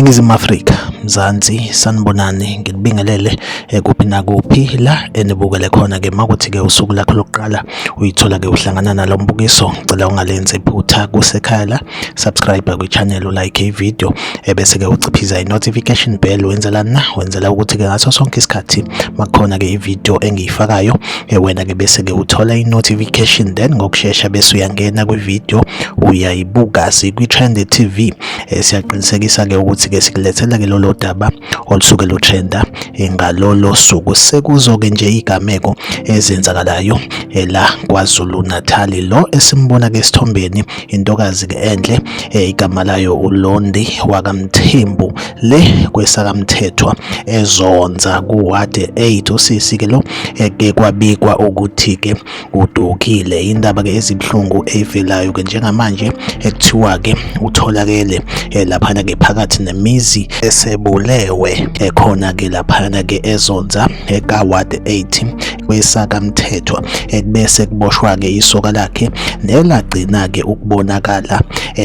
Ningizimu Afrika, Mzansi, sanibonani, nginibingelele kuphi nakuphi la enibukele khona ke makuthi ke usuku lakho lokuqala uyithola ke uhlangana nalo mbukiso, ngicela ungalenzi iphutha kusekhaya la, subscribe kwi-channel, ulike i-video ebese ke uciphiza i-notification bell. Wenzelani na? Wenzela ukuthi ke ngaso sonke isikhathi makukhona ke i-video engiyifakayo, wena ke bese ke uthola i-notification, then ngokushesha bese uyangena kwi-video uyayibuka. Sikwi-Trend TV, siyaqinisekisa ke ukuthi ke sikulethela ke lolo daba olusuke lutrenda ngalolo suku. Sekuzo-ke nje igameko ezenzakalayo la KwaZulu Natal. Lo esimbona ke esithombeni intokazi ke enhle, igama layo uLondi wakaMthembu le kwesakamthethwa ezonza kuward 8. Usisi ke lo ke kwabikwa ukuthi ke udukile. Indaba ke ezibuhlungu evelayo ke njengamanje ekuthiwa ke utholakele laphana ke phakathi nemizi esebulewe khona ke laphana ke ezonza eka-ward 8 kwesakamthethwa, ekubese kuboshwa ke isoka lakhe nelagcina ke ukubonakala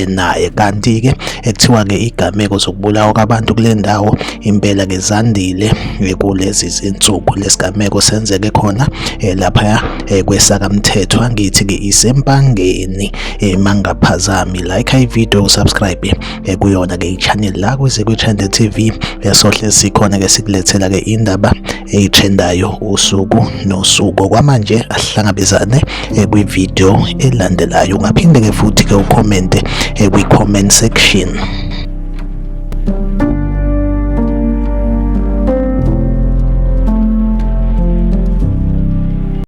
naye. Kanti ke ekuthiwa ke igameko zokubulawa kwabantu kule ndawo impela ke zandile kulezi zinsuku. Lesigameko senzeke khona lapha kwesakamthethwa, ngithi ke isempangeni mangaphazami. Like i-video, subscribe kuyona ke i-channel la kuze kwi-Trend TV, sohle sikhona ke sikulethela ke indaba eyitrendayo usuku nosuku. Kwamanje asihlangabezane kwi-video elandelayo. Ungaphinde ke futhi ke ucommente kwi-comment section.